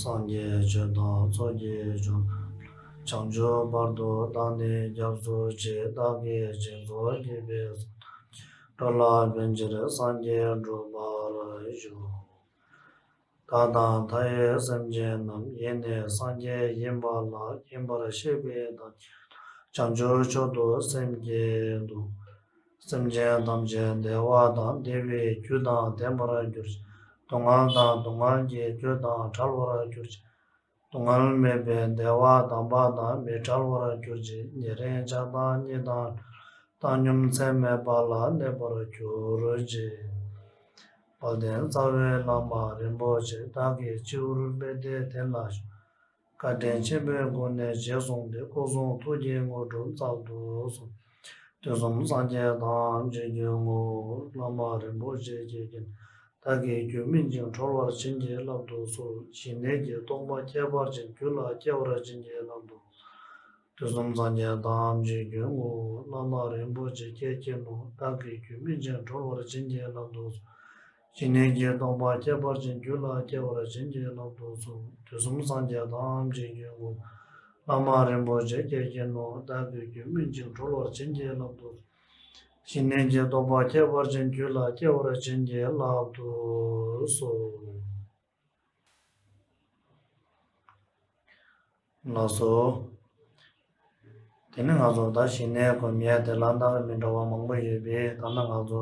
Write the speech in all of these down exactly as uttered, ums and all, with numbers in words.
སངས་རྒྱས་ཆོས་དང་ཚོགས་ཀྱི་མཆོག་བྱང་ཆུབ་བར་དུ་བདག་ནི་སྐྱབས་སུ་མཆི། བདག་གིས་སྦྱིན་སོགས་བགྱིས་པའི་བསོད་ནམས་འགྲོ་ལ་ཕན་ཕྱིར་སངས་རྒྱས་འགྲུབ་པར་ཤོག་བདག་དང་མཐའ་ཡས་སེམས་ཅན་རྣམས། ཡིད་ནི་སངས་རྒྱས་ཡིན་པ་ལ། ཡིན་པར་ཤེས་པའི་བདག་ཉིད་དུ། བྱང་ཆུབ་མཆོག་ཏུ་སེམས་བསྐྱེད་དོ། སེམས་ཅན་ཐམས་ཅད་བདེ་བ་དང་བདེ་བའི་རྒྱུ་དང་ལྡན་པར་གྱུར་ཅིག་སྡུག་བསྔལ་དང་སྡུག་བསྔལ་གྱི་རྒྱུ་དང་བྲལ་བར་གྱུར་ཅིག་སྡུག་བསྔལ་མེད་པའི་བདེ་བ་དམ་པ་དང་མི་འབྲལ་བར་གྱུར་ཅིག་ཉེ་རིང་ཆགས་སྡང་གཉིས་དང་བཏང་སྙོམས་ཚད་མེད་པ་ལ་གནས་པར་གྱུར་ཅིག་དཔལ་ལྡན་རྩ་བའི་བླ་མ་རིན་པོ་ཆེ། བདག་གི་སྤྱི་བོར་པད་ཟླའི་གདན་ལ་བཞུགས། བཀའ་དྲིན་ཆེན་པོའི་སྒོ་ནས་རྗེས་བཟུང་སྟེ། སྐུ་གསུང་ཐུགས་ཀྱི་དངོས་གྲུབ་སྩལ་དུ་གསོལ། དུས་གསུམ་སངས་རྒྱས་ཐམས་ཅད་ཀྱི་ངོ་བོ། བླ་མ་རིན་པོ་ཆེ་ཁྱེད་ཀྱིས། བདག་གི་རྒྱུད་སྨིན་ཅིང་གྲོལ་བར་བྱིན་གྱིས་བརླབ་ཏུ་གསོལ། ཞི་གནས་ཀྱི་རྟོགས་པ་ཁྱད་པར་ཅན་རྒྱུད་ལ་སྐྱེ་བར་བྱིན་གྱིས་བརླབ་ཏུ། དུས་གསུམ་སངས་རྒྱས་ཐམས་ཅད་ཀྱི་ངོ་བོ། བླ་མ་རིན་པོ་ཆེ་ཁྱེད་ཀྱིས་ནོ། བདག་གི་རྒྱུད་སྨིན་ཅིང་གྲོལ་བར་བྱིན་གྱིས་བརླབ་ཏུ་གསོལ། ཞི་གནས་ཀྱི་རྟོགས་པ་ཁྱད་པར་ཅན་རྒྱུད་ལ་སྐྱེ་བར་བྱིན་གྱིས་བརླབ་ཏུ་གསོལ། དུས་གསུམ་སངས་རྒྱས་ཐམས་ཅད་ཀྱི་ངོ་བོ། བླ་མ་རིན་པོ་ཆེ་ཁྱེད་ཀྱིས་ནོ། བདག་གི་རྒྱུད་སྨིན་ཅིང་གྲོལ་བར་བྱིན་གྱིས་བརླབ་ཏུ་གསོལ། ཞི་གནས་ཀྱི་རྟོགས་པ་ཁྱད་པར་ཅན་རྒྱུད་ལ་སྐྱེ་བར་བྱིན་གྱིས་བརླབ་ཏུ་གསོལ། ལགས་སོ། དེ་ནི་ང་ཚོ་ད་ཞི་གནས་སྒོམ་ཡས་དེ་ལ་སྣ་ཁ་མི་འདྲ་བ་མང་པོ་ཡོད་པས། ད་ནི་ང་ཚོ་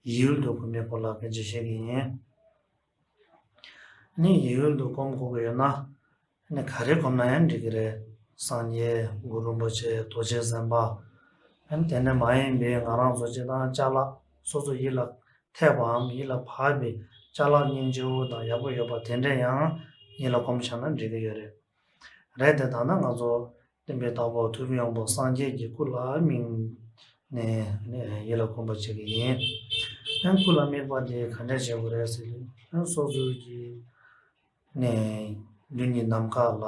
ཡིད་ཡུལ་དུ་སྒོམ་ཡས་སྐོར་ལ་སྐད་ཆ་བཤད་ཀྱི་ཡིན། ནི་ཡིད་ཡུལ་དུ་སྒོམ་དགོས་ཀྱི་ཡོད་ན། ནི་ག་རེ་སྒོམ་ན་ཡང་འགྲིག་གི་རེད། སངས་རྒྱས་གུ་རུ་རིན་པོ་ཆེ་རྡོ་རྗེ་སེམས་དཔའ། ཨ་ནི་དེ་ནས་མ་ཡིན་པའི་ང་རང་ཚོ་སྤྱིར་བཏང་ཅ་ལག་སོ་སོ་ཡིད་ལ་འཐད་པའམ་ཡིད་ལ་བབས་པའི་ཅ་ལག་སྙིང་རྗེ་བོ་དང་ཡག་པོ་ཡོད་པ་དེ་འདྲས་ཡང་ཡིད་ལ་སྒོམ་བྱས་ན་འགྲིག་གི་ཡོད་རེད། རེད་དེ་ད་ལྟ་ང་ཚོ་བསྟན་པའི་བདག་པོ་ཐུབ་པའི་དབང་པོ་སངས་རྒྱས་ཀྱི་སྐུ་ལ་དམིགས་ནས་ཡིད་ལ་སྒོམ་པ་བྱེད་ཀྱི་ཡིན། ཡང་སྐུ་ལ་དམིགས་པ་དེ་ག་འདྲས་བྱེད་དགོས་རེད་ཟེར་ན། སོ་སོ་གི་ནས་མདུན་གྱི་ནམ་མཁའ་ལ་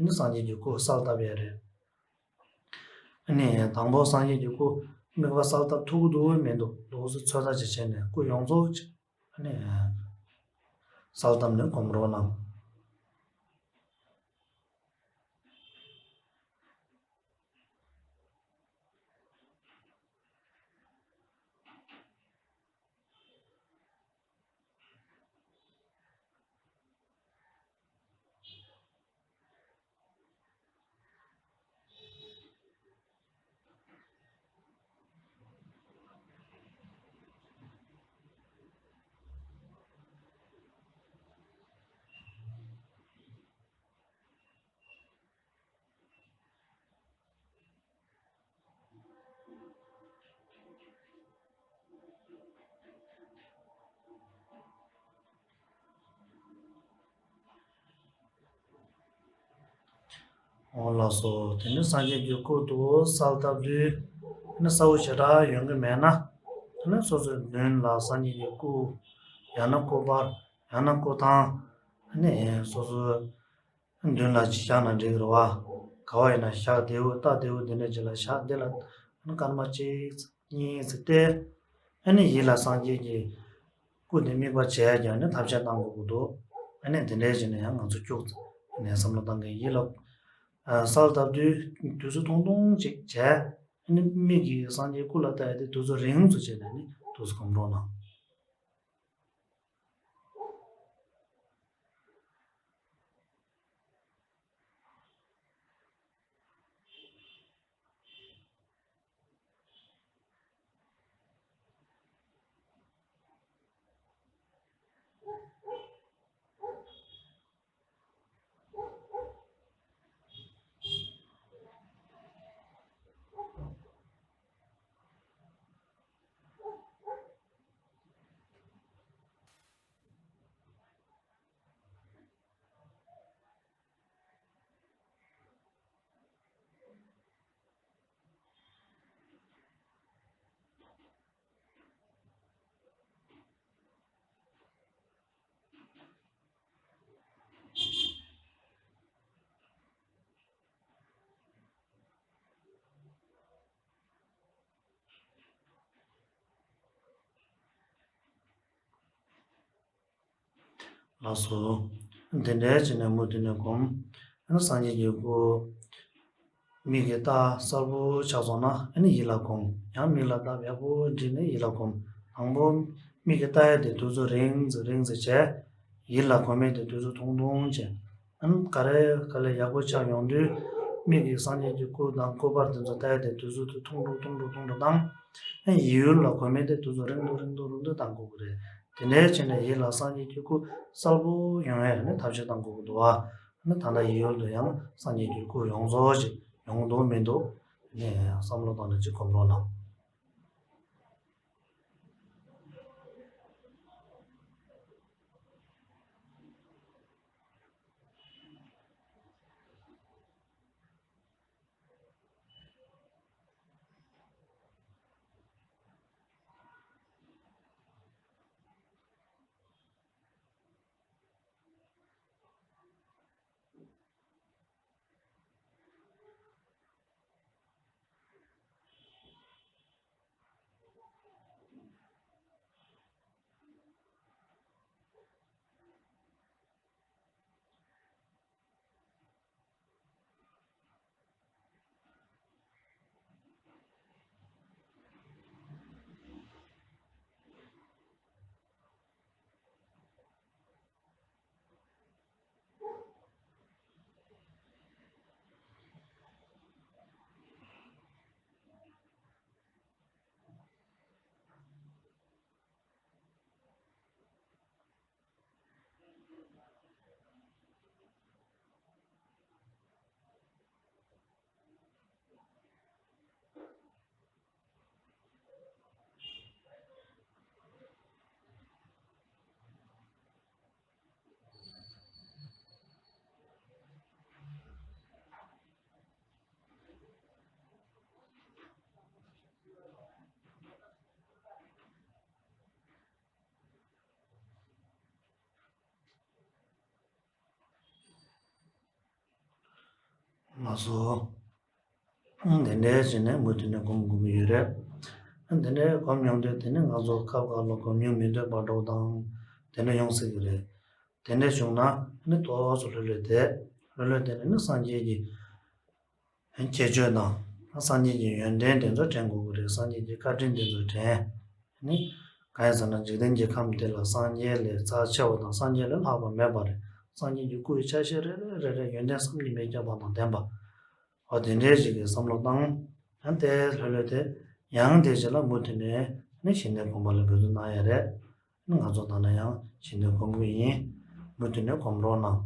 ནི་སངས་རྒྱས་ཀྱི་སྐུ་གསལ་བཏབ་ཡས་རེད། ཨ་ནི་དང་པོ་སངས་རྒྱས་ཀྱི་སྐུ་དམིགས་པ་གསལ་བཏབ་ཐུབ་ཀྱི་འདུག་མི་འདུག་འདུག་སེ་ཚོད་ལྟ་ཅིག་བྱས་ནས་སྐུ་ཡོངས་རྫོགས་ཅིག་ཨ་ནི་གསལ་བཏབ་ནས་སྒོམ་རོགས་གནང་། འོ་ལགས་སོ། དེ་ནི་སངས་རྒྱས་ཀྱི་སྐུ་དུ་གསལ་བཏབ་དུས་ནི་གསལ་བོ་ཞེ་དྲག་ཡོང་གི་མེད་ན། ནི་སོ་སོའི་མདུན་ལ་སངས་རྒྱས་ཀྱི་སྐུ། ཡང་ན་སྐུ་པར། ཡང་ན་སྐུ་ཐང་། ནི་སོ་སོའི་མདུན་ལ་ཅིག་བཞག་ན་འགྲིག་གི་རེད་བ། ག་བ་ཡིན་ན་བཞག་བདེ་བོ་ལྟ་བདེ་བོ་འདི་འདྲ་ཅིག་ལ་བཞག་འདི་ལ་སྐར་མ་གཅིག་གཉིས་ཙམ་བལྟས། ཨ་ནི་ཡིད་ལ་སངས་རྒྱས་ཀྱི་སྐུ་དེ་དམིགས་པ་བྱས་ཀྱང་ནི་ཐབས་ཤེས་གཏང་དགོས་ཀྱི་འདུག་ཨ་ནི་དེ་འདྲའི་བྱས་ནས་ཡང་ང་ཚོ་སྐྱུག་ཙམ་ནས་བསམ་བློ་གཏང་གི་ཡིད་ལ་གསལ་བཏབ་དུས་དུས་ཚོད་ཐུང་ཐུང་ཅིག་བྱས། ཨ་ནི་མིག་གིས་སངས་རྒྱས་སྐུ་ལ་ལྟ་ཡ་དེ་དུས་ཚོད་རིང་ཙམ་བྱས་ནས་ནི་དུས་ཚོད་སྒོམ་རོགས་གནང་། ལགས་སོ། དེ་འདྲའི་བྱས་ནས་མུ་མཐུད་ནས་སྒོམ། ཨ་ནི་སངས་རྒྱས་ཀྱི་སྐུ་མིག་གིས་བལྟ་གསལ་པོ་ཆགས་སོང་ན་ཨ་ནི་ཡིད་ལ་སྒོམ། ཡང་མིག་ལ་བལྟ་ཡག་པོ་བསྒྲིགས་ནས་ཡིད་ལ་སྒོམ། དང་པོ་མིག་གིས་བལྟ་ཡས་དེ་དུས་ཚོད་རིང་ཙམ་རིང་ཙམ་བྱས། ཡིད་ལ་སྒོམ་ཡས་དེ་དུས་ཚོད་ཐུང་ཐུང་བྱས། ཨ་ནི་ག་རེ་ག་ལེ་ཡག་པོ་ཆགས་ཡོང་དུས་མིག་གིས་སངས་རྒྱས་ཀྱི་སྐུ་དང་སྐུ་པར་དེ་ཚོ་བལྟ་ཡས་དེ་དུས་ཚོད་དེ་ཐུང་དུ་ཐུང་དུ་ཐུང་དུ་བཏང་། ཨ་ནི་ཡིད་ལ་སྒོམ་ཡས་དེ་དུས་ཚོད་རིང་དུ་རིང་དུ་རིང་དུ་བཏང་དགོས་ཀྱི་རེད། དེ་འདྲའི་བྱས་ནས་ཡིད་ལ་སངས་རྒྱས་ཀྱི་སྐུ་གསལ་པོ་ཡོང་ཡས་ནི་ཐབས་ཤེས་གཏང་དགོས་ཀྱི་འདུག་བ། ནི་ད་ལྟ་ཡིད་ཡུལ་དུ་ཡང་སངས་རྒྱས་ཀྱི་སྐུ་ཡོངས་རྫོགས་ཅིག་ཡོང་གི་འདུག་མི་འདུག་ནི་བསམ་བློ་བཏང་ནས་ཅིག་སྒོམ་རོགས་གནང་། ལགས་སོ། དེ་འདྲའི་བྱས་ནས་མུ་མཐུད་ནས་སྒོམ་དགོས་ཀྱི་ཡོད་རེད། དེ་འདྲའི་སྒོམ་ཡོང་དུས་དེ་ནི་ང་ཚོ་སྐབས་འགའ་ལ་སྒོམ་ཉུང་མི་འདོད་པ་འདྲ་བོ་དང་དེ་འདྲ་ཡོང་སྲིད་ཀྱི་རེད། དེ་འདྲ་བྱུང་ན་ནི་ཏོག་ཙམ་ལྷོད་ལྷོད་བསྡད། ལྷོད་ལྷོད་བསྡད་ནས་ནི་སངས་རྒྱས་ཀྱི་ཁྱད་ཆོས་དང་སངས་རྒྱས་ཀྱི་ཡོན་ཏན་དེ་ཚོ་དྲན་དགོས་ཀྱི་རེད། སངས་རྒྱས་ཀྱི་བཀའ་དྲིན་དེ་ཚོ་དྲན། ནི། གང་ཡིན་ཟེར་ན་འཇིག་རྟེན་གྱི་ཁམས་འདི་ལ་སངས་རྒྱས་ལས་རྩ་ཆེ་བ་དང་སངས་རྒྱས་ལས་ལྷག་པ་མེད་པ་རེད། སངས་རྒྱས་ཀྱི་སྐུ་ཡི་ཆ་ཤས་རེ་རེ་རེ་རེ་ཡོན་ཏན་བསམ་གྱིས་མི་ཁྱབ་པ་དང་ལྡན་པ། འོ་དེ་འདྲའི་ཞིག་གི་བསམ་བློ་བཏང་། ཡང་དེ་ལྷོད་ལྷོད་དེ། ཡང་དེ་རྗེས་ལ་མུ་མཐུད་ནས་ནི་ཞི་གནས་སྒོམ་པ་ལ་འབད་བརྩོན་གནང་ཡ་རེད། ནི་ང་ཚོ་ད་ནི་ཡང་ཞི་གནས་སྒོམ་གྱི་ཡིན། མུ་མཐུད་ནས་སྒོམ་རོགས་གནང་།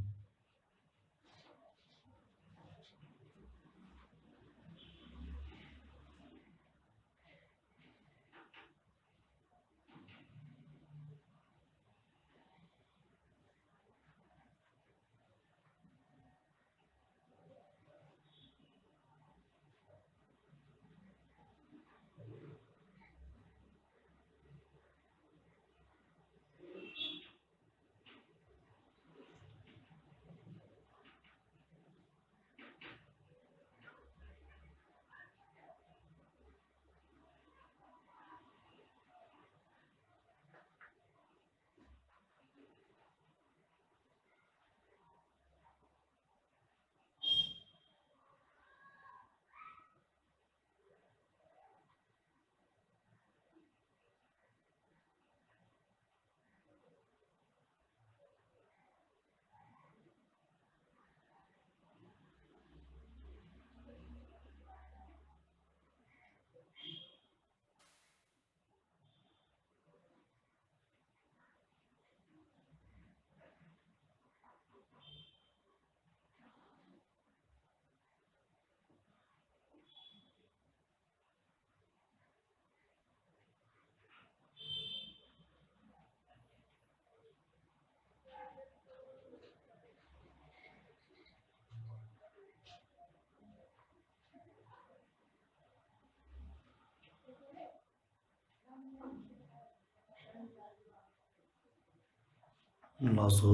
ལགས་སོ།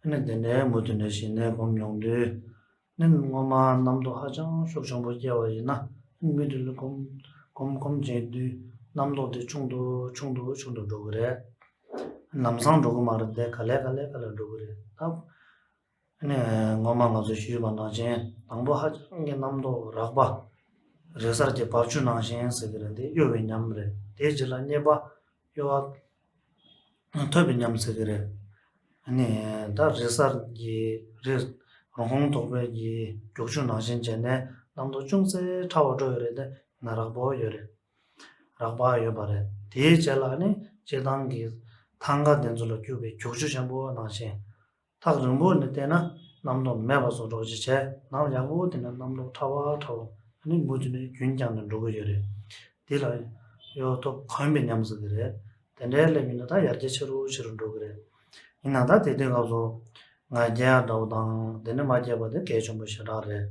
ཨ་ནི་དེ་ནས་མུ་མཐུད་ནས་ཞི་གནས་སྒོམ་ཡོང་དུས། ནི་སྔོན་མ་རྣམ་རྟོག་ཧ་ཅང་ཤུགས་ཆེན་པོ་སྐྱེ་བ་ཡིན་ན། ཨ་ནི་མུ་མཐུད་ནས་སྒོམ་སྒོམ་སྒོམ་བྱེད་དུས་རྣམ་རྟོག་དེ་ཆུང་དུ་ཆུང་དུ་ཆུང་དུ་འགྲོ་གི་རེད། ལམ་སང་འགྲོ་གི་མ་རེད་དེ། ག་ལེ་ག་ལེ་ག་ལེ་འགྲོ་གི་རེད་ད། ཨ་ནི་སྔོན་མ་ང་ཚོ་ཞུས་པ་ནང་བཞིན་དང་པོ་ཧ་ཅང་གི་རྣམ་རྟོག་རགས་པ། རེས་གཟར་གྱི་འབབ་ཆུ་ནང་བཞིན་ཟེར་གི་རེད། འདི་གཡོ་བའི་ཉམས་རེད། དེའི་རྗེས་ལ་གཉིས་པ་གཡོ་བ་ཐོབ་པའི་ཉམས་ཟེར་གི་རེད། ཨ་ནི་ད་རེས་གཟར་གྱི་རེས་རང་ཁོང་དོག་པའི་གི་རྒྱུག་ཆུ་ནང་བཞིན་བྱས་ནས་རྣམ་རྟོག་ཅུང་ཟད་ཕྲ་བ་འགྲོ་ཡོད་རེད་དེ། ན་རགས་པོ་ཡོད་རེད། རགས་པ་ཡོད་པ་རེད། དེའི་རྗེས་ལ་ནི་སྤྱིར་བཏང་གི་ཐང་ག་དེ་ཚོ་ལ་རྒྱུག་པའི་རྒྱུག་ཆུ་ཆེན་པོ་ནང་བཞིན། ཐག་རིང་པོ་ནས་བལྟས་ན་རྣམ་རྟོག་མེད་པ་བཟོ་འདྲ་ཅིག་བྱས། ནམ་ཡག་པོ་དེ་ནས་རྣམ་རྟོག་ཕྲ་བ་ཕྲ་བ་ནི་མུ་མཐུད་ནས་རྒྱུན་བསྐྱངས་ནས་འགྲོ་གི་ཡོད་རེད། དེ་ལ་གཡོ་ཐོབ་གོམས་པའི་ཉམས་ཟེར་གི་རེད། དེ་འདྲའི་སླེབས་ཡིན་ན་ད་ཡར་རྒྱས་ཆེ་རུ་ཆེ་རུ་འགྲོ་གི་རེད། ཡིན་ན་ད་དེ་དུས་སྐབས་སུ་ང་རྒྱལ་འདྲ་བོ་དང་དེ་ནས་མ་རྒྱས་པ་དེ་གལ་ཆེན་པོ་ཞེ་དྲག་རེད།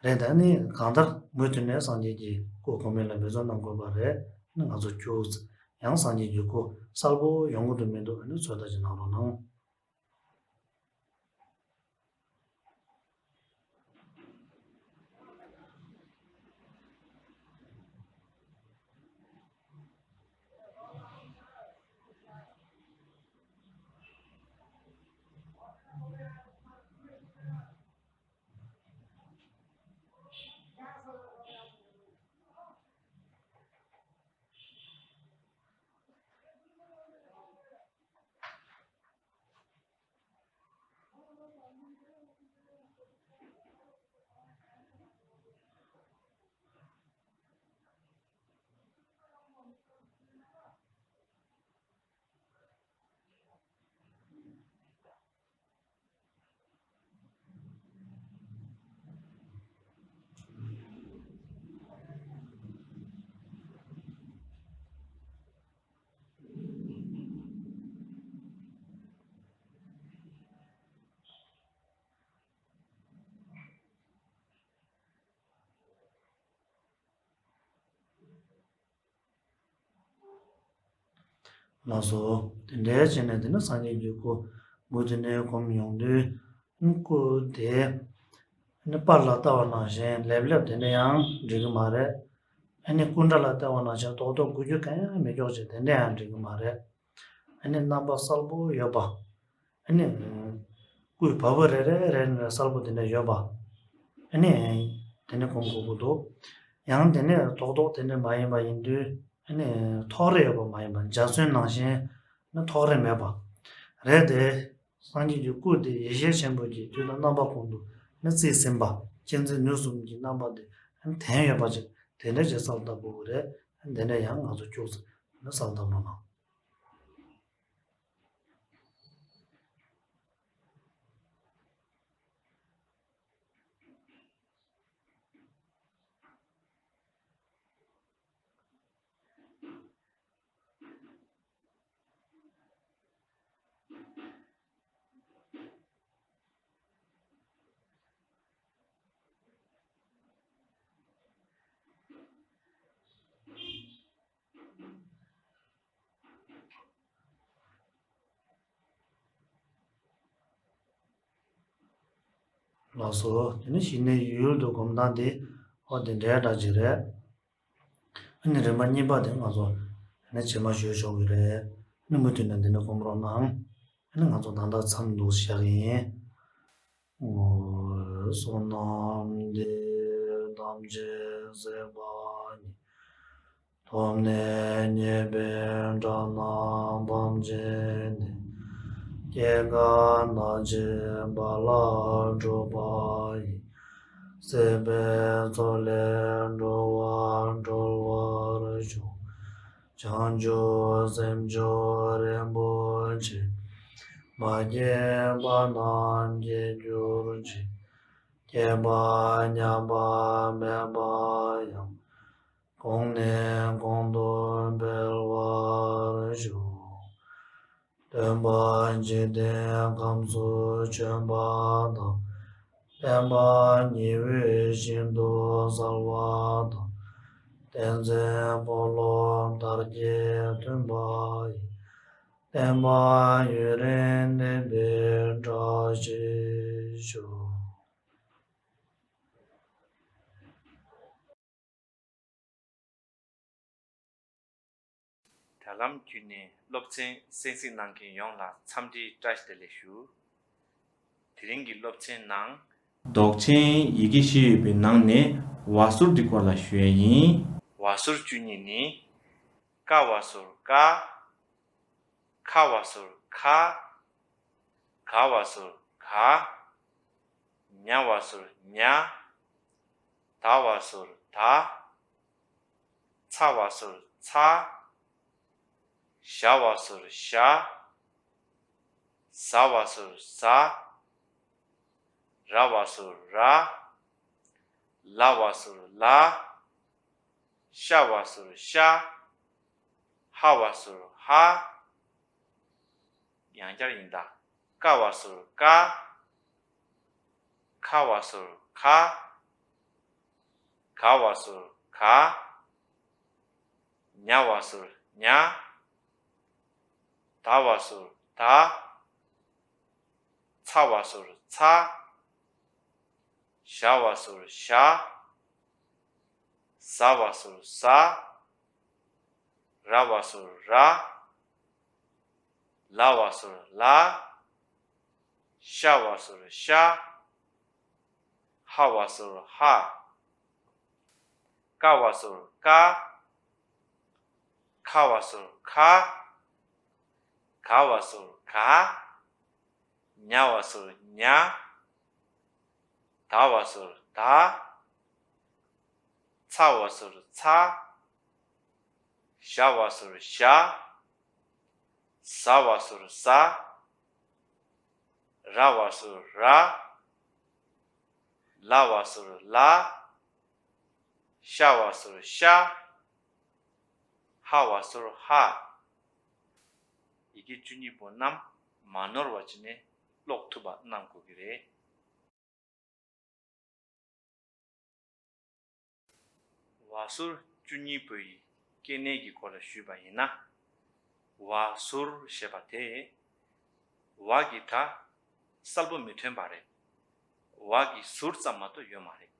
རེད། ད་ནི་གང་ལྟར་མུ་མཐུད་ནས་སངས་རྒྱས་ཀྱི་སྐུ་གོང་མའི་ལ་འབད་བརྩོན་གནང་དགོས་པ་རེད། ནི་ང་ཚོ་ཁྱུག་ཙམ་ཡང་སངས་རྒྱས་ཀྱི་སྐུ་གསལ་པོ་ཡོང་གི་འདུག་མི་འདུག་ཨ་ནི་ཚོད་ལྟ་ཅིག་གནང་རོགས་གནང་། ལགས་སོ། དེ་འདྲའི་བྱས་ནས་དེ་ནི་སངས་རྒྱས་ཀྱི་སྐུ་མུ་མཐུད་ནས་སྒོམ་ཡོང་དུས། སྐུ་དེ་ནི་པར་ལ་ལྟ་བ་ནང་བཞིན་ལེབ་ལེབ་དེ་འདྲ་ཡང་འགྲིག་གི་མ་རེད། ཨ་ནི་སྐུ་འདྲ་ལ་ལྟ་བ་ནང་བཞིན་རྡོག་རྡོག་འགུལ་རྒྱུ་གང་ཡང་མི་འཇོག་ཅིག་དེ་འདྲ་ཡང་འགྲིག་གི་མ་རེད། ཨ་ནི་རྣམ་པ་གསལ་པོ་ཡོད་པ། ཨ་ནི་སྐུའི་བ་སྤུ་རེ་རེ་རེ་ནས་གསལ་པོ་དེ་འདྲ་ཡོད་པ། ཨ་ནི་དེ་ནས་སྒོམ་དགོས་ཀྱི་འདུག་ཡང་དེ་ནས་རྡོག་རྡོག་དེ་འདྲ་མ་ཡིན་པ་ཡིན་དུས། ཨ་ནི་ཐོགས་རེག་ཡོད་པ་མ་ཡིན་པ། འཇའ་ཚོན་ནང་བཞིན་ནི་ཐོགས་རེག་མེད་པ་རེད་དེ། སངས་རྒྱས་ཀྱི་སྐུ་དེ་ཡེ་ཤེས་ཆེན་པོ་གི་དུས་དང་རྣམ་པ་ཀུན་ཏུ་ནི་རྩིས་ཟིན་པ། གཅེས་འཛིན་ནུས་གསུམ་གྱི་རྣམ་པ་དེ་ལྡན་ཡོད་པ་ཅིག་དེ་འདྲ་ཅིག་གསལ་བཏབ་དགོས་ཀྱི་རེད། དེ་འདྲ་ཡང་ང་ཚོ་ཁྱུག་ཙམ་ནི་གསལ་བཏབ་རོགས་གནང་། ལགས་སོ། དེ་ནི་གཞི་གནས་ཡུལ་དུ་སྒོམ་སྟངས་དེ་ཨོ་དེ་འདྲའི་འདྲ་ཅིག་རེད། ཨ་ནི་རིམ་པ་གཉིས་པ་དེ་ང་ཚོ་ཨ་ནི་རྗེས་མ་ཞུས་ཆོག་གི་རེད། ཨ་ནི་མུ་མཐུད་ནས་འདི་ནས་སྒོམ་རོགས་གནང་། ཨ་ནི་ང་ཚོ་ད་ལྟ་མཚམས་འདུག་བཞག་གི་ཡིན། ཨོ། བསོད་ནམས་འདི་ཡིས་ཐམས་ཅད་གཟིགས་པ་ཉིད། ཐོབ་ནས་ཉེས་པའི་དགྲ་རྣམས་ཕམ་བྱས་ནས། སྐྱེ་རྒ་ན་འཆིའི་རྦ་རླབས་འཁྲུགས་པ་ཡི། སྲིད་པའི་མཚོ་ལས་འགྲོ་བ་སྒྲོལ་བར་ཤོག། བྱང་ཆུབ་སེམས་མཆོག་རིན་པོ་ཆེ། མ་སྐྱེས་པ་རྣམས་སྐྱེ་གྱུར་ཅིག། སྐྱེས་པ་ཉམས་པ་མེད་པ་ཡང་། གོང་ནས་གོང་དུ་འཕེལ་བར་ཤོག། སྟོན་པ་འཇིག་རྟེན་ཁམས་སུ་བྱོན་པ་དང་། བསྟན་པ་ཉི་འོད་བཞིན་དུ་གསལ་བ་དང་། བསྟན་འཛིན་དཔོན་སློབ་དར་རྒྱས་མཐུན་པ་ཡིས། བསྟན་པ་ཡུན་རིང་གནས་པའི་བཀྲ་ཤིས་ཤོག། དྲ་ལམ་བརྒྱུད་ནས་ སློབ་ཚན་གསན་གཟིགས་གནང་མཁན་ཡོངས་ལ་འཚམས་འདྲིའི་བཀྲ་ཤིས་བདེ་ལེགས་ཞུ། དེ་རིང་གི་སློབ་ཚན་ནང་། འདོགས་ཆེན་ཡི་གེ་བཞི་ཡོད་པའི་ནང་ནས་བ་ཟུར་འདི་སྐོར་ལ་ཞུ་ཡ་ཡིན། བ་ཟུར་བཅུ་གཉིས་ནི། ཀ་བ་ཟུར་ཀ། ཁ་བ་ཟུར་ཁ། ག་བ་ཟུར་ག། ཉ་བ་ཟུར་ཉ། ད་བ་ཟུར་ད། ཚ་བ་ཟུར་ཚ། ཞ་བ་ཟུར་ཞ། ཟ་བ་ཟུར་ཟ། ར་བ་ཟུར་ར། ལ་བ་ཟུར་ལ། ཤ་བ་ཟུར་ཤ། ཧ་བ་ཟུར་ཧ། ཡང་བསྐྱར་ཡིན་ད། ཀ་བ་ཟུར་ཀ། ཁ་བ་ཟུར་ཁ། ག་བ་ཟུར་ག། ཉ་བ་ཟུར་ཉ། ད་བ་ཟུར་ད། ཚ་བ་ཟུར་ཚ། ཞ་བ་ཟུར་ཞ། ཟ་བ་ཟུར་ཟ། ར་བ་ཟུར་ར། ལ་བ་ཟུར་ལ། ཤ་བ་ཟུར་ཤ། ཧ་བ་ཟུར་ཧ། ཀ་བ་ཟུར་ཀ། ཁ་བ་ཟུར་ཁ། ག་བ་ཟུར་ག། ཉ་བ་ཟུར་ཉ། ད་བ་ཟུར་ད། ཚ་བ་ཟུར་ཚ། ཞ་བ་ཟུར་ཞ། ཟ་བ་ཟུར་ཟ། ར་བ་ཟུར་ར། ལ་བ་ཟུར་ལ། ཤ་བ་ཟུར་ཤ། ཧ་བ་ཟུར་ཧ། ཡི་གེ་བཅུ་གཉིས་པོ་རྣམས་མ་ནོར་བ་བྱས་ནས་ཀློག་ཐུབ་པ་གནང་དགོས་ཀྱི་རེད། བ་ཟུར་བཅུ་གཉིས་པོའི་སྐྱེ་གནས་ཀྱི་སྐོར་ལ་ཞུས་པ་ཡིན་ན། བ་ཟུར་ཞེས་པ་དེ་བ་གི་སྒྲ་གསལ་པོ་མི་ཐོན་པ་རེད། བ་གི་ཟུར་ཙམ་མ་གཏོགས་ཡོད་མ་རེད།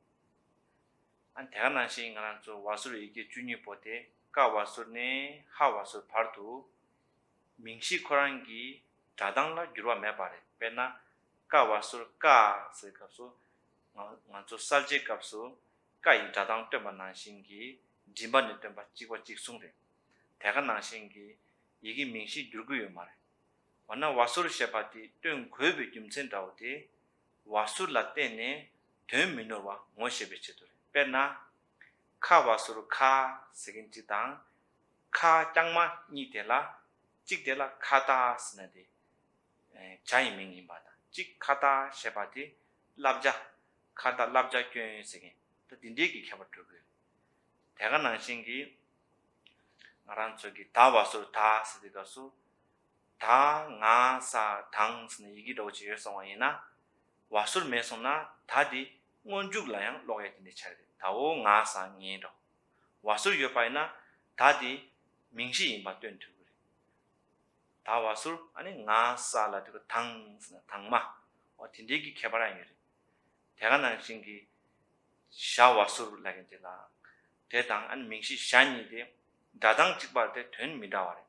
ཨ་དེ་ག་ནང་བཞིན་ང་རང་ཚོ་བ་ཟུར་ཡི་གེ་བཅུ་གཉིས་པོ་དེ་ཀ་བ་ཟུར་ནས་ཧ་བ་ཟུར་བར་དུ་མིང་གཞི་ཁོ་རང་གི་སྒྲ་གདངས་ལ་འགྱུར་བ་མེད་པ་རེད། དཔེར་ན་ཀ་བ་ཟུར་ཀ་ཟེར་སྐབས་སུ་ང་ང་ཚོ་གསལ་བྱེད་སྐབས་སུ་ཀ་ཡི་སྒྲ་གདངས་སྟོན་པ་ནང་བཞིན་གྱི་མགྲིན་པ་ནས་སྟོན་པ་གཅིག་པ་གཅིག་མཚུངས་རེད། དེ་ག་ནང་བཞིན་གྱི་ཡི་གེ་མིང་གཞི་འགྱུར་གྱི་ཡོད་མ་རེད། འོ་ན་བ་ཟུར་ཞེས་པ་དེ་སྟོན་དགོས་པའི་རྒྱུ་མཚན་འདྲ་བོ་དེ། བ་ཟུར་ལ་བརྟེན་ནས་དོན་མི་ནོར་བ་ངོ་ཤེས་པའི་ཆེད་དུ་རེད། དཔེར་ན། ཁ་བ་ཟུར་ཁ་ཟེར་མཁན་གཅིག་དང་། ཁ་རྐྱང་མ་གཉིས་དེ་ལ་གཅིག་དེ་ལ་ཁ་བཏགས་ཟེར་ན་དེ། བྱ་ཡི་མིང་ཡིན་པ་དང་གཅིག་ཁ་བཏགས་ཞེས་པ་དེ་བསླབ་བྱ། ཁ་བཏགས་བསླབ་བྱ་སྐྱོན་ཟེར་མཁན་ད་འདི་འདྲའི་གི་ཁྱད་པར་འགྲོ་གི་རེད། དེ་ག་ནང་བཞིན་གྱི་ང་རང་ཚོ་གི་ད་བ་ཟུར་ད་ཟེར་དུས་སྐབས་སུ། ད་ང་ས་དང་ཟེར་ནས་ཡི་གེ་འདྲ་བོ་ཅིག་ཡོད་སོང་བ་ཡིན་ན། བ་ཟུར་མེད་སོང་ན་ད་དེ་སྔོན་འཇུག་ལ་ཡང་ཀློག་ཡ་དེ་འདྲ་ཆགས་རེད། ད་འོ་ང་ས་ངའི་འདྲ་བོ། བ་ཟུར་ཡོད་པ་ཡིན་ན་ད་དེ་མིང་གཞི་ཡིན་པ་སྟོན་ཐུབ་ཀྱི་རེད། ད་བ་ཟུར་ཨ་ནི་ང་ས་ལ་དེ་ག་དང་ཟེར་ན་དང་མ། འོ་དེ་འདྲའི་གི་ཁྱད་པར་ཡང་ཡོད་རེད། དེ་ག་ནང་བཞིན་གྱི་ཞ་བ་ཟུར་ལབ་མཁན་དེ་ལ། དེ་དང་ཨ་ནི་མིང་གཞི་ཞ་གཉིས་དེ་སྒྲ་གདངས་གཅིག་པ་རེད་དེ་དོན་མི་འདྲ་བ་རེད།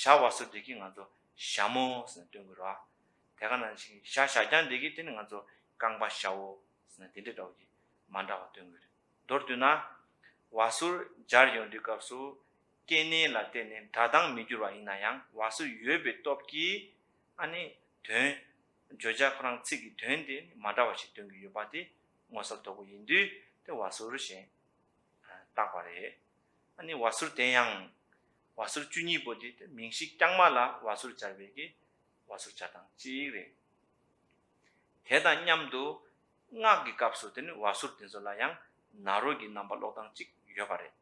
ཞ་བ་ཟུར་དེ་གིས་ང་ཚོ་ཞྭ་མོ་ཟེར་ནས་སྟོན་གྱི་རེད་བ། དེ་ག་ནང་བཞིན་གྱི་ཞ་ཞ་རྐྱང་དེ་གིས་དེ་ནི་ང་ཚོ་རྐང་པ་ཞ་བོ་ཟེར་ནས་དེ་འདྲའི་འདྲ་བོ་གི་མ་འདྲ་བ་སྟོན་གྱི་རེད། མདོར་བསྡུས་ན། བ་ཟུར་སྦྱར་ཡོང་དུས་སྐབས་སུ་སྐྱེ་གནས་ལ་བརྟེན་ནས་སྒྲ་གདངས་མི་འགྱུར་བ་ཡིན་ན་ཡང་བ་ཟུར་ཡོད་པའི་སྟོབས་ཀྱིས་ཨ་ནི་དོན། བརྗོད་བྱ་ཁོ་རང་ཚིག་གི་དོན་དེ་མ་འདྲ་བ་ཞིག་སྟོན་གྱི་ཡོད་པ་དེ་མངོན་གསལ་དོད་པོ་ཡིན་དུས་དེ་བ་ཟུར་ཞེས་བཏགས་པ་རེད། ཨ་ནི་བ་ཟུར་དེ་ཡང་བ་ཟུར་བཅུ་གཉིས་པོ་དེ་དེ་མིང་གཞི་རྐྱང་མ་ལ་བ་ཟུར་སྦྱར་བའི་གི་བ་ཟུར་སྦྱར་སྟངས་གཅིག་རེད། དེ་དང་མཉམ་དུ་སྔགས་ཀྱི་སྐབས་སུ་དེ་ནི་བ་ཟུར་དེ་ཚོ་ལ་ཡང་ན་རོ་གི་རྣམ་པ་ཀློག་སྟངས་གཅིག་ཡོད་པ་རེད།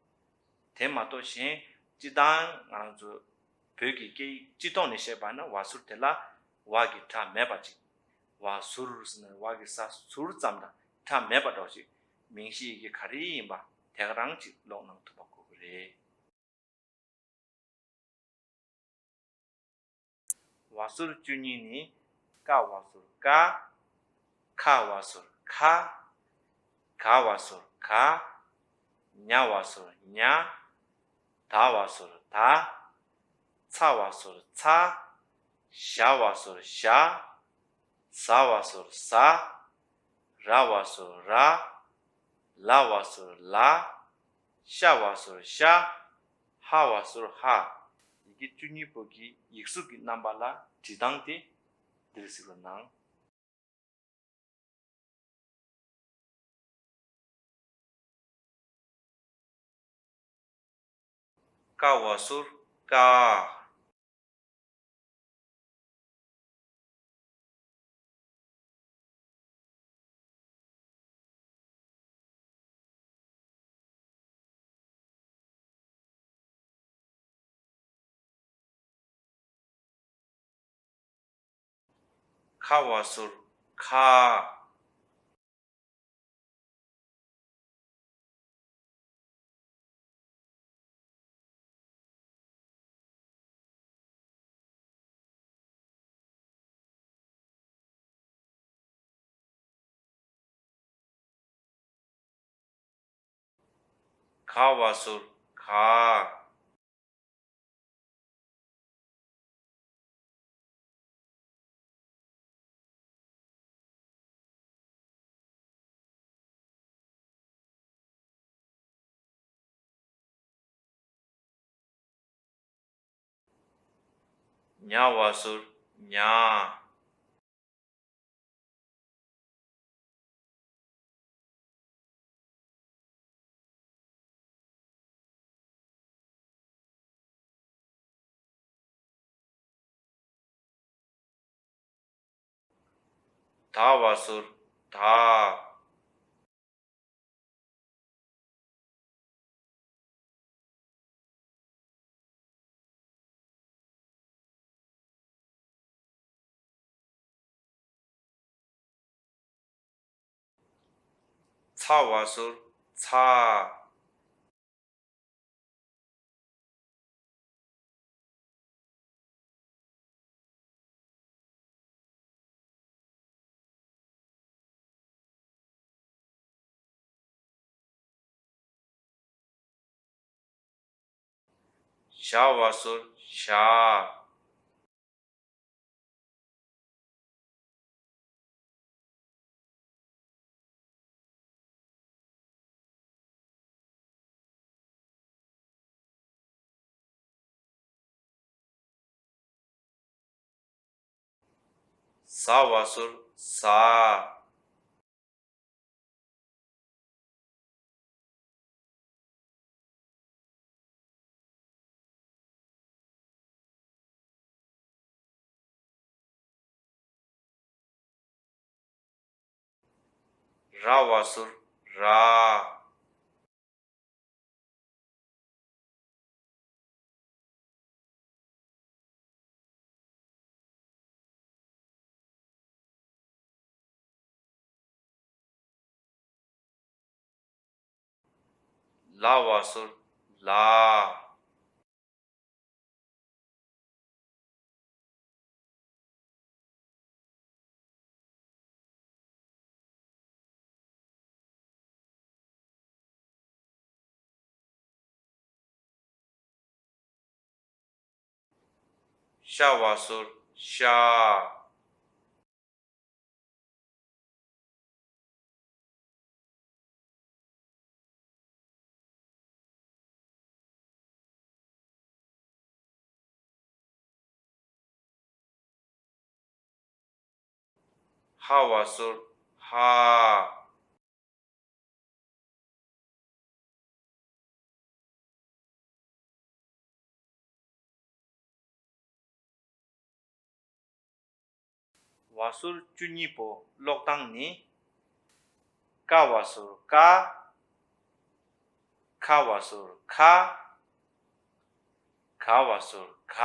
དེ་མ་གཏོགས་གཞན་སྤྱི་བཏང་ང་རང་ཚོ་བོད་ཀྱི་སྐད་ཡིག་སྤྱི་ཐོག་ནས་བཤད་པ་ན་བ་ཟུར་དེ་ལ་བ་གི་སྒྲ་མེད་པ་ཅིག་བ་ཟུར་ཟེར་ན་བ་གི་ས་ཟུར་ཙམ་དང་སྒྲ་མེད་པ་འདྲ་བོ་ཅིག་མིང་གཞི་ཡི་གེ་ག་རེ་ཡིན་པ་དེ་ག་རང་ཅིག་ཀློག་གནང་ཐུབ་པ་དགོས་ཀྱི་རེད། བ་ཟུར་བཅུ་གཉིས་ནི། ཀ་བ་ཟུར་ཀ། ཁ་བ་ཟུར་ཁ། ག་བ་ཟུར་ག། ཉ་བ་ཟུར་ཉ། ད་བ་ཟུར་ད། ཚ་བ་ཟུར་ཚ། ཞ་བ་ཟུར་ཞ། ཟ་བ་ཟུར་ཟ། ར་བ་ཟུར་ར། ལ་བ་ཟུར་ལ། ཤ་བ་ཟུར་ཤ། ཧ་བ་ཟུར་ཧ། ཡི་གེ་བཅུ་གཉིས་པོ་གི་ཡིག་གཟུགས་ཀྱི་རྣམ་པ་ལ་བྲིས་སྟངས་དེ་འདིར་གཟིགས་རོགས་གནང་། ཀ་བ་ཟུར་ཀ། ཁ་བ་ཟུར་ཁ། ག་བ་ཟུར་ག། ཉ་བ་ཟུར་ཉ། ད་བ་ཟུར་ད། ཚ་བ་ཟུར་ཚ། ཞ་བ་ཟུར་ཞ། ཟ་བ་ཟུར་ཟ། ར་བ་ཟུར་ར། ལ་བ་ཟུར་ལ། ཤ་བ་ཟུར་ཤ། ཧ་བ་ཟུར་ཧ། བ་ཟུར་བཅུ་གཉིས་པོ་ཀློག་སྟངས་ནི། ཀ་བ་ཟུར་ཀ། ཁ་བ་ཟུར་ཁ། ག་བ་ཟུར་ག།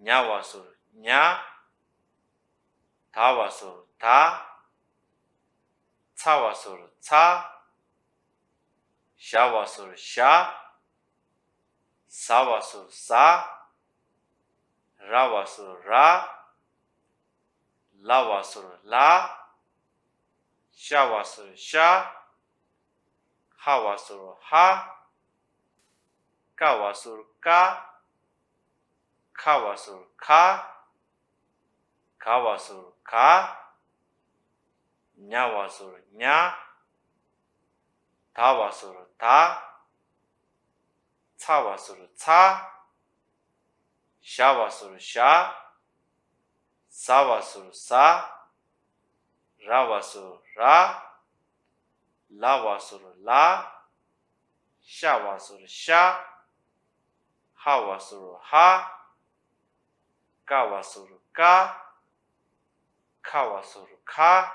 ཉ་བ་ཟུར་ཉ། ད་བ་ཟུར་ད། ཚ་བ་ཟུར་ཚ། ཞ་བ་ཟུར་ཞ། ཟ་བ་ཟུར་ཟ། ར་བ་ཟུར་ར། ལ་བ་ཟུར་ལ། ཤ་བ་ཟུར་ཤ། ཧ་བ་ཟུར་ཧ། ཀ་བ་ཟུར་ཀ། ཁ་བ་ཟུར་ཁ། ག་བ་ཟུར་ག། ཉ་བ་ཟུར་ཉ། ད་བ་ཟུར་ད། ཚ་བ་ཟུར་ཚ། ཞ་བ་ཟུར་ཞ། ཟ་བ་ཟུར་ཟ། ར་བ་ཟུར་ར། ལ་བ་ཟུར་ལ། ཤ་བ་ཟུར་ཤ། ཧ་བ་ཟུར་ཧ། ཀ་བ་ཟུར་ཀ། ཁ་བ་ཟུར་ཁ།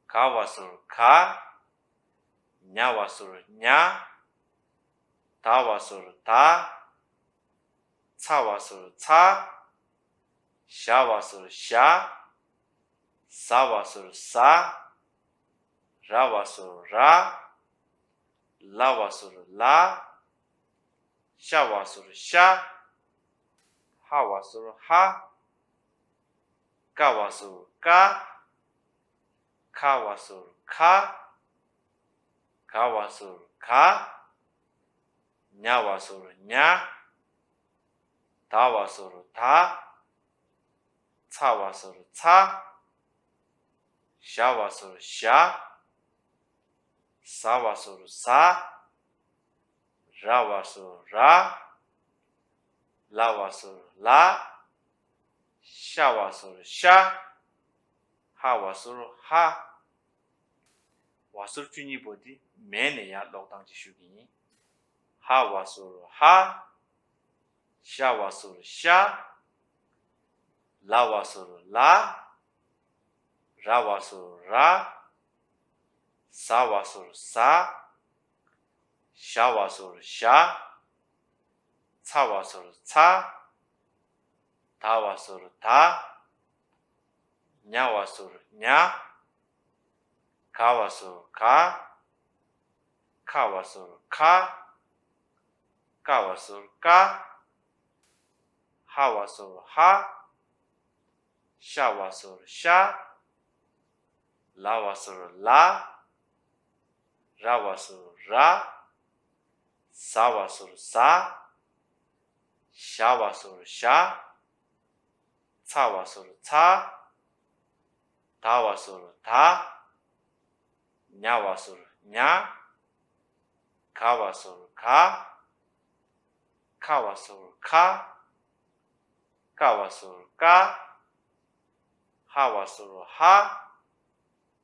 ག་བ་ཟུར་ག། ཉ་བ་ཟུར་ཉ། ད་བ་ཟུར་ད། ཚ་བ་ཟུར་ཚ། ཞ་བ་ཟུར་ཞ། ཟ་བ་ཟུར་ཟ། ར་བ་ཟུར་ར། ལ་བ་ཟུར་ལ། ཤ་བ་ཟུར་ཤ། ཧ་བ་ཟུར་ཧ། ཀ་བ་ཟུར་ཀ། ཁ་བ་ཟུར་ཁ། ག་བ་ཟུར་ག། ཉ་བ་ཟུར་ཉ། ད་བ་ཟུར་ད། ཚ་བ་ཟུར་ཚ། ཞ་བ་ཟུར་ཞ། ཟ་བ་ཟུར་ཟ། ར་བ་ཟུར་ར། ལ་བ་ཟུར་ལ། ཤ་བ་ཟུར་ཤ། ཧ་བ་ཟུར་ཧ། བ་ཟུར་བཅུ་གཉིས་པོ་འདི་མས་ནས་ཡང་ཀློག་སྟངས་ཅིག་ཞུ་གི་ཡིན། ཧ་བ་ཟུར་ཧ། ཤ་བ་ཟུར་ཤ། ལ་བ་ཟུར་ལ། ར་བ་ཟུར་ར། ཟ་བ་ཟུར་ཟ། ཞ་བ་ཟུར་ཞ། ཚ་བ་ཟུར་ཚ། ད་བ་ཟུར་ད། ཉ་བ་ཟུར་ཉ། ག་བ་ཟུར་ག། ཁ་བ་ཟུར་ཁ། ཀ་བ་ཟུར་ཀ། ཧ་བ་ཟུར་ཧ། ཤ་བ་ཟུར་ཤ། ལ་བ་ཟུར་ལ། ར་བ་ཟུར་ར། ཟ་བ་ཟུར་ཟ། ཞ་བ་ཟུར་ཞ། ཚ་བ་ཟུར་ཚ། ད་བ་ཟུར་ད། ཉ་བ་ཟུར་ཉ། ག་བ་ཟུར་ག། ཁ་བ་ཟུར་ཁ། ཀ་བ་ཟུར་ཀ། ཧ་བ་ཟུར་ཧ།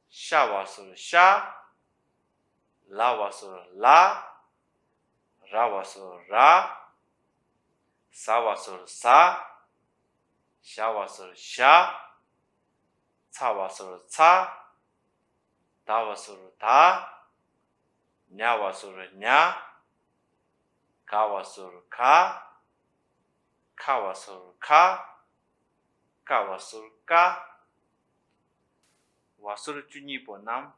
ཤ་བ་ཟུར་ཤ། ལ་བ་ཟུར་ལ། ར་བ་ཟུར་ར། ཟ་བ་ཟུར་ཟ། ཞ་བ་ཟུར་ཞ། ཚ་བ་ཟུར་ཚ། ད་བ་ཟུར་ད། ཉ་བ་ཟུར་ཉ། ག་བ་ཟུར་ག། ཁ་བ་ཟུར་ཁ། ཀ་བ་ཟུར་ཀ། བ་ཟུར་བཅུ་གཉིས་པོ་རྣམས་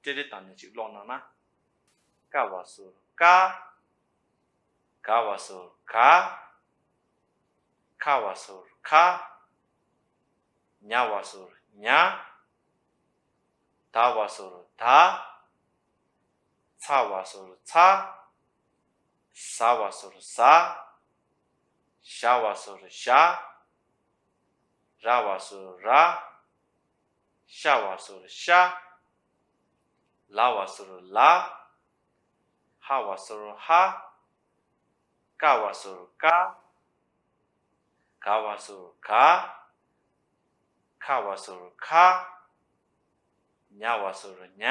ཏྲེ་ཏྲེ་བཏང་ནས་ཅིག་ཀློག་གནང་ན། ཀ་བ་ཟུར་ཀ། ག་བ་ཟུར་ག། ཁ་བ་ཟུར་ཁ། ཉ་བ་ཟུར་ཉ། ད་བ་ཟུར་ད། ཚ་བ་ཟུར་ཚ། ཟ་བ་ཟུར་ཟ། ཞ་བ་ཟུར་ཞ། ར་བ་ཟུར་ར། ཤ་བ་ཟུར་ཤ། ལ་བ་ཟུར་ལ། ཧ་བ་ཟུར་ཧ། ཀ་བ་ཟུར་ཀ། ག་བ་ཟུར་ག། ཁ་བ་ཟུར་ཁ། ཉ་བ་ཟུར་ཉ།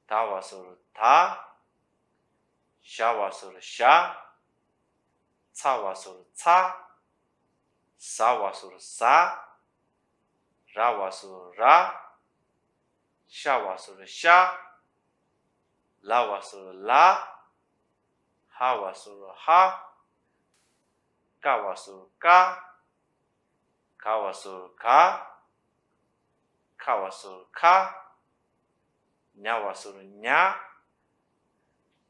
ད་བ་ཟུར་ད། ཞ་བ་ཟུར་ཞ། ཚ་བ་ཟུར་ཚ། ཟ་བ་ཟུར་ཟ། ར་བ་ཟུར་ར། ཤ་བ་ཟུར་ཤ། ལ་བ་ཟུར་ལ། ཧ་བ་ཟུར་ཧ། ཀ་བ་ཟུར་ཀ། ག་བ་ཟུར་ག། ཁ་བ་ཟུར་ཁ། ཉ་བ་ཟུར་ཉ།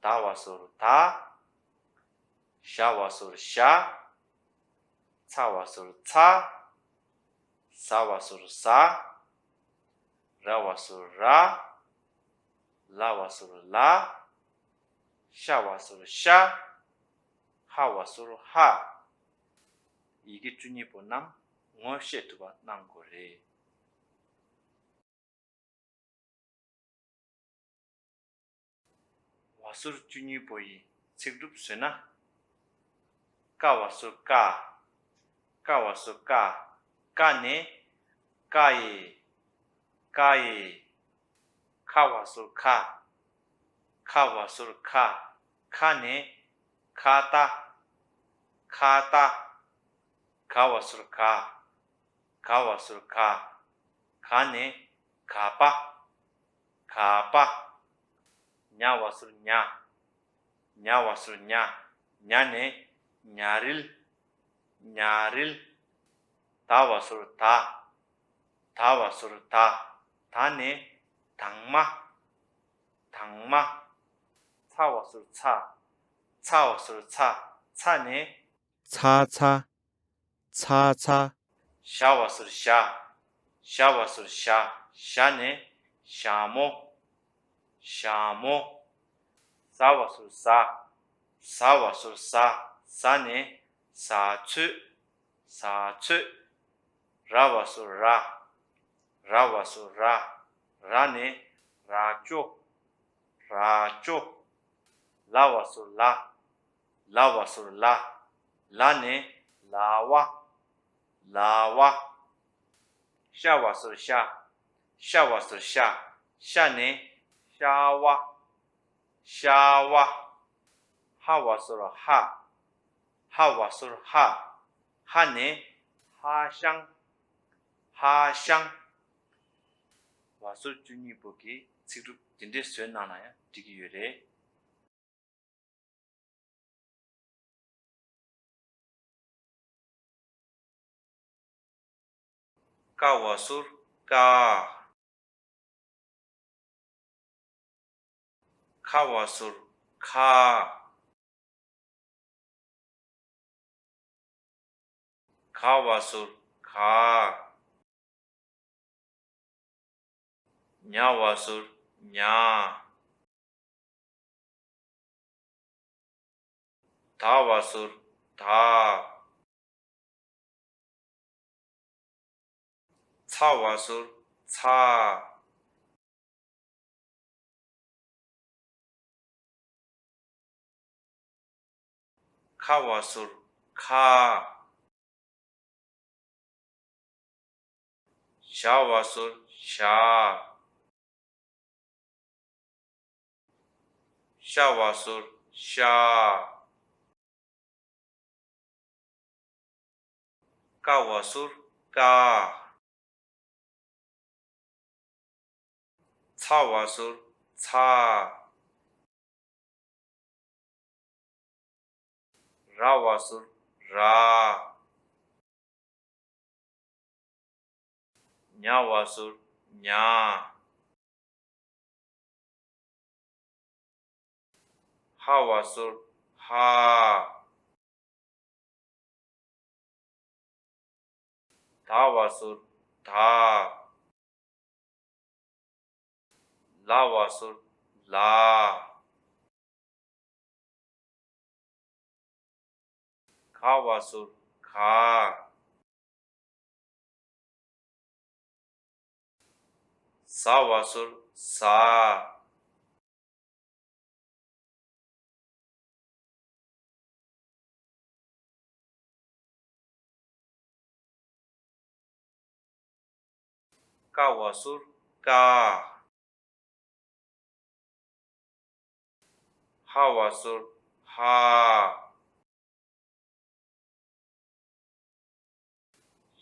ད་བ་ཟུར་ད། ཞ་བ་ཟུར་ཞ། ཚ་བ་ཟུར་ཚ། ཟ་བ་ཟུར་ཟ། ར་བ་ཟུར་ར། ལ་བ་ཟུར་ལ། ཤ་བ་ཟུར་ཤ། ཧ་བ་ཟུར་ཧ། ཡི་གེ་བཅུ་གཉིས་པོ་རྣམས་ངོ་ཤེས་ཐུབ་པ་གནང་དགོས་རེད། བ་ཟུར་བཅུ་གཉིས་པོ་ཡི་ཚིག་གྲུབ་བཟོས་ན། ཀ་བ་ཟུར་ཀ། ཀ་བ་ཟུར་ཀ། ཀ་ནས་ཀ་ཡེ། ཀ་ཡེ། ཁ་བ་ཟུར་ཁ། ཁ་བ་ཟུར་ཁ། ཁ་ནས་ཁ་ཏ། ཁ་ཏ། ག་བ་ཟུར་ག། ག་བ་ཟུར་ག། ག་ནས་ག་པ། ག་པ། ཉ་བ་ཟུར་ཉ། ཉ་བ་ཟུར་ཉ། ཉ་ནས་ཉ་རིལ། ཉ་རིལ། ད་བ་ཟུར་ད། ད་བ་ཟུར་ད། ད་ནས་དང་མ། དང་མ། ཚ་བ་ཟུར་ཚ། ཚ་བ་ཟུར་ཚ། ཚ་ནས་ཚ་ཚ། ཚ་ཚ། ཞ་བ་ཟུར་ཞ། ཞ་བ་ཟུར་ཞ། ཞ་ནས་ཞ་མོ། ཞ་མོ། ཟ་བ་ཟུར་ཟ། ཟ་བ་ཟུར་ཟ། ཟ་ནས་ཟ་ཚོད། ཟ་ཚོད། ར་བ་ཟུར་ར། ར་བ་ཟུར་ར། ར་ནས་ར་ཅོ། ར་ཅོ། ལ་བ་ཟུར་ལ། ལ་བ་ཟུར་ལ། ལ་ནས་ལ་བ། ལ་བ། ཤ་བ་ཟུར་ཤ། ཤ་བ་ཟུར་ཤ། ཤ་ནས་ཤ་བ། ཤ་བ། ཧ་བ་ཟུར་ཧ། ཧ་བ་ཟུར་ཧ། ཧ་ནས་ཧ་ཤང་། ཧ་ཤང་། བ་ཟུར་བཅུ་གཉིས་པོ་གི་ཚིག་གྲུབ་དེ་འདྲས་བཟོས་གནང་ན་ཡང་འགྲིག་གི་ཡོད་རེད། ཀ་བ་ཟུར་ཀ། ཁ་བ་ཟུར་ཁ། ག་བ་ཟུར་ག། ཉ་བ་ཟུར་ཉ། ད་བ་ཟུར་ད། ཚ་བ་ཟུར་ཚ། ཁ་བ་ཟུར་ཁ། ཞ་བ་ཟུར་ཞ། ཤ་བ་ཟུར་ཤ། ཀ་བ་ཟུར་ཀ། ཚ་བ་ཟུར་ཚ། ར་བ་ཟུར་ར། ཉ་བ་ཟུར་ཉ། ཧ་བ་ཟུར་ཧ། ད་བ་ཟུར་ད། ལ་བ་ཟུར་ལ། ག་བ་ཟུར་ག། ཟ་བ་ཟུར་ཟ། ཀ་བ་ཟུར་ཀ། ཧ་བ་ཟུར་ཧ།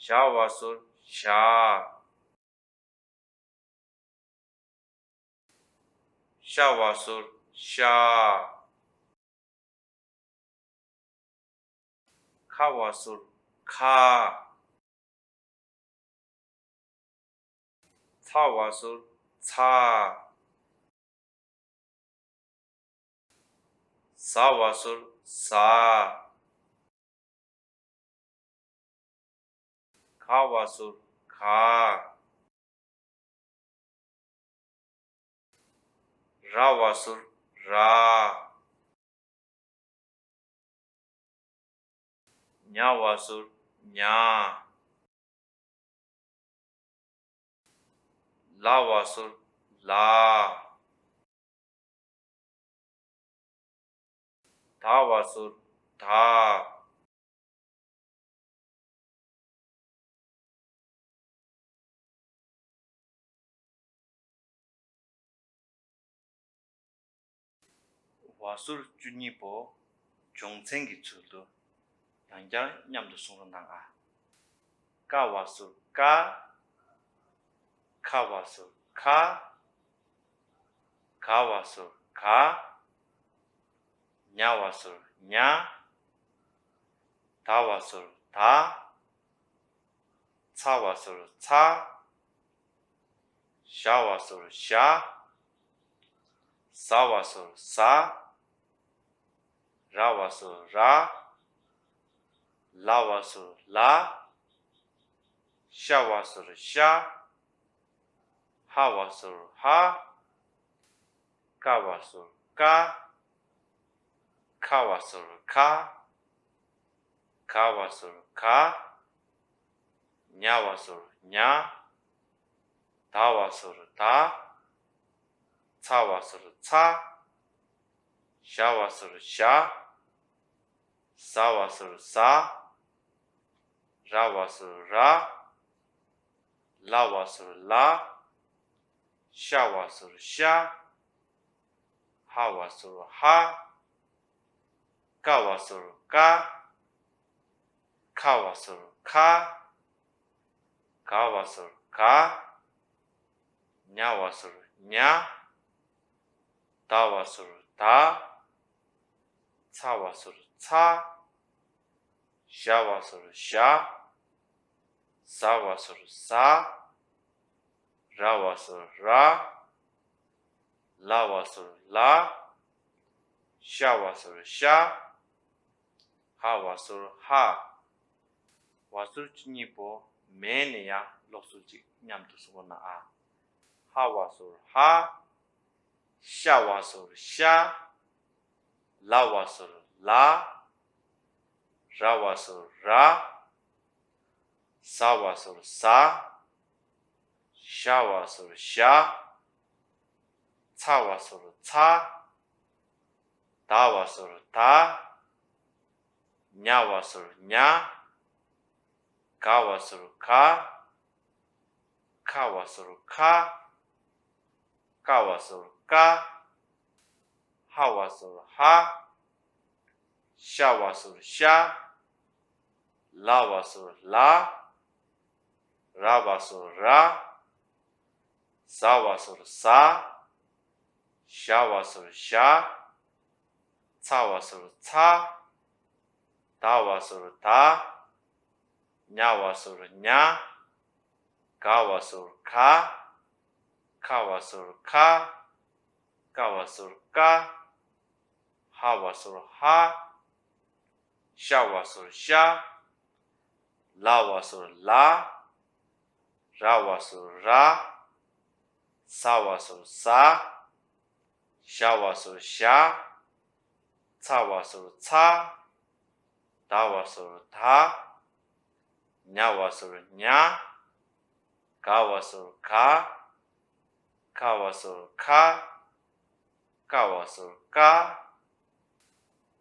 ཞ་བ་ཟུར་ཞ། ཤ་བ་ཟུར་ཤ། ཁ་བ་ཟུར་ཁ། ཚ་བ་ཟུར་ཚ། ཟ་བ་ཟུར་ཟ། ག་བ་ཟུར་ག། ར་བ་ཟུར་ར། ཉ་བ་ཟུར་ཉ། ལ་བ་ཟུར་ལ། ད་བ་ཟུར་ད། བ་ཟུར་བཅུ་གཉིས་པོ་སྦྱོང་ཚན་གྱི་ཚུལ་དུ་ཡང་བསྐྱར་མཉམ་དུ་གསུང་རོགས་གནང་ཨ། ཀ་བ་ཟུར་ཀ། ཁ་བ་ཟུར་ཁ། ག་བ་ཟུར་ག། ཉ་བ་ཟུར་ཉ། ད་བ་ཟུར་ད། ཚ་བ་ཟུར་ཚ། ཞ་བ་ཟུར་ཞ། ཟ་བ་ཟུར་ཟ། ར་བ་ཟུར་ར། ལ་བ་ཟུར་ལ། ཤ་བ་ཟུར་ཤ། ཧ་བ་ཟུར་ཧ། ཀ་བ་ཟུར་ཀ། ཁ་བ་ཟུར་ཁ། ག་བ་ཟུར་ག། ཉ་བ་ཟུར་ཉ། ད་བ་ཟུར་ད། ཚ་བ་ཟུར་ཚ། ཞ་བ་ཟུར་ཞ། ཟ་བ་ཟུར་ཟ། ར་བ་ཟུར་ར། ལ་བ་ཟུར་ལ། ཤ་བ་ཟུར་ཤ། ཧ་བ་ཟུར་ཧ། ཀ་བ་ཟུར་ཀ། ཁ་བ་ཟུར་ཁ། ག་བ་ཟུར་ག། ཉ་བ་ཟུར་ཉ། ད་བ་ཟུར་ད། ཚ་བ་ཟུར་ཚ། ཞ་བ་ཟུར་ཞ། ཟ་བ་ཟུར་ཟ། ར་བ་ཟུར་ར། ལ་བ་ཟུར་ལ། ཤ་བ་ཟུར་ཤ། ཧ་བ་ཟུར་ཧ། བ་ཟུར་བཅུ་གཉིས་པོ་མེད་ནས་ཡང་ཀློག་ཚུལ་ཅིག་མཉམ་དུ་གསུང་རོགས་གནང་ཨ། ཧ་བ་ཟུར་ཧ། ཤ་བ་ཟུར་ཤ། ལ་བ་ཟུར་ལ། ར་བ་ཟུར་ར། ཟ་བ་ཟུར་ཟ། ཞ་བ་ཟུར་ཞ། ཚ་བ་ཟུར་ཚ། ད་བ་ཟུར་ད། ཉ་བ་ཟུར་ཉ། ག་བ་ཟུར་ག། ཁ་བ་ཟུར་ཁ། ཀ་བ་ཟུར་ཀ། ཧ་བ་ཟུར་ཧ། ཤ་བ་ཟུར་ཤ། ལ་བ་ཟུར་ལ། ར་བ་ཟུར་ར། ཟ་བ་ཟུར་ཟ། ཞ་བ་ཟུར་ཞ། ཚ་བ་ཟུར་ཚ། ད་བ་ཟུར་ད། ཉ་བ་ཟུར་ཉ། ག་བ་ཟུར་ག། ཁ་བ་ཟུར་ཁ། ཀ་བ་ཟུར་ཀ། ཧ་བ་ཟུར་ཧ། ཤ་བ་ཟུར་ཤ། ལ་བ་ཟུར་ལ། ར་བ་ཟུར་ར། ཟ་བ་ཟུར་ཟ། ཞ་བ་ཟུར་ཞ། ཚ་བ་ཟུར་ཚ། ད་བ་ཟུར་ད། ཉ་བ་ཟུར་ཉ། ག་བ་ཟུར་ག། ཁ་བ་ཟུར་ཁ། ཀ་བ་ཟུར་ཀ།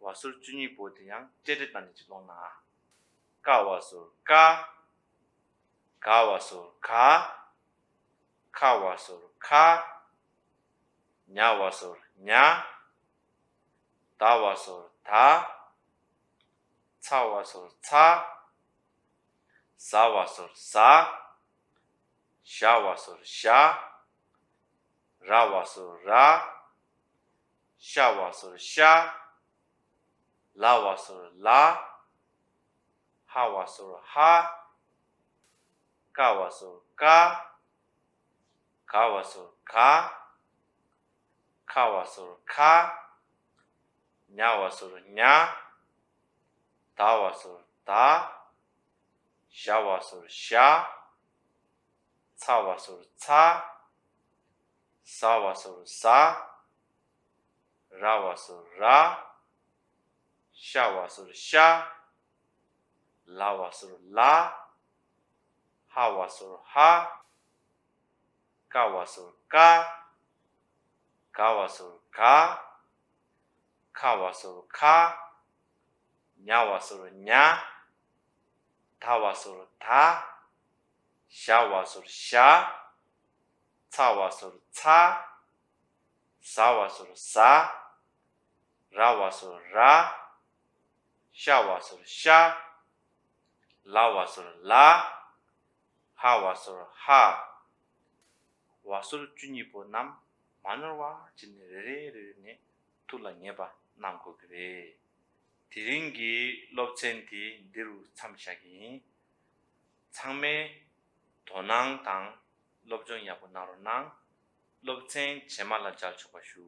བ་ཟུར་བཅུ་གཉིས་པོ་དེ་ཡང་བཅད་སྒྲ་བཏང་ནས་ཅིག་ཀློག་ན། ཀ་བ་ཟུར་ཀ། ག་བ་ཟུར་ག། ཁ་བ་ཟུར་ཁ། ཉ་བ་ཟུར་ཉ། ད་བ་ཟུར་ད། ཚ་བ་ཟུར་ཚ། ཟ་བ་ཟུར་ཟ། ཞ་བ་ཟུར་ཞ། ར་བ་ཟུར་ར། ཤ་བ་ཟུར་ཤ། ལ་བ་ཟུར་ལ། ཧ་བ་ཟུར་ཧ། ཀ་བ་ཟུར་ཀ། ག་བ་ཟུར་ག། ཁ་བ་ཟུར་ཁ། ཉ་བ་ཟུར་ཉ། ད་བ་ཟུར་ད། ཞ་བ་ཟུར་ཞ། ཚ་བ་ཟུར་ཚ། ཟ་བ་ཟུར་ཟ། ར་བ་ཟུར་ར། ཤ་བ་ཟུར་ཤ། ལ་བ་སོར་ལ། ཧ་བ་སོར་ཧ། ཀ་བ་སོར་ཀ། ག་བ་སོར་ག། ཁ་བ་སོར་ཁ། ཉ་བ་སོར་ཉ། ད་བ་སོར་ད། ཞ་བ་སོར་ཞ། ཚ་བ་སོར་ཚ། ཟ་བ་སོར་ཟ། ར་བ་སོར་ར། ཤ་བ་སོར་ཤ། ལ་བ་སོར་ལ། ཧ་བ་སོར་ཧ། བ་སོར་བཅུ་གཉིས་པོ་རྣམས་མ་ནོར་བ་བྱས་ནས་རེ་རེ་རེ་རེ་ནས་ཐུགས་ལ་ངེས་པ་གནང་དགོས་ཀྱི་རེད། དེ་རིང་གི་སློབ་ཚན་དེ་འདི་རུ་མཚམས་བཞག་གི་ཡིན། ཚང་མས་དོ་སྣང་དང་སློབ་སྦྱོང་ཡག་པོ་གནང་རོགས་གནང་། སློབ་ཚན་རྗེས་མ་ལ་མཇལ་ཆོག་པ་ཞུ།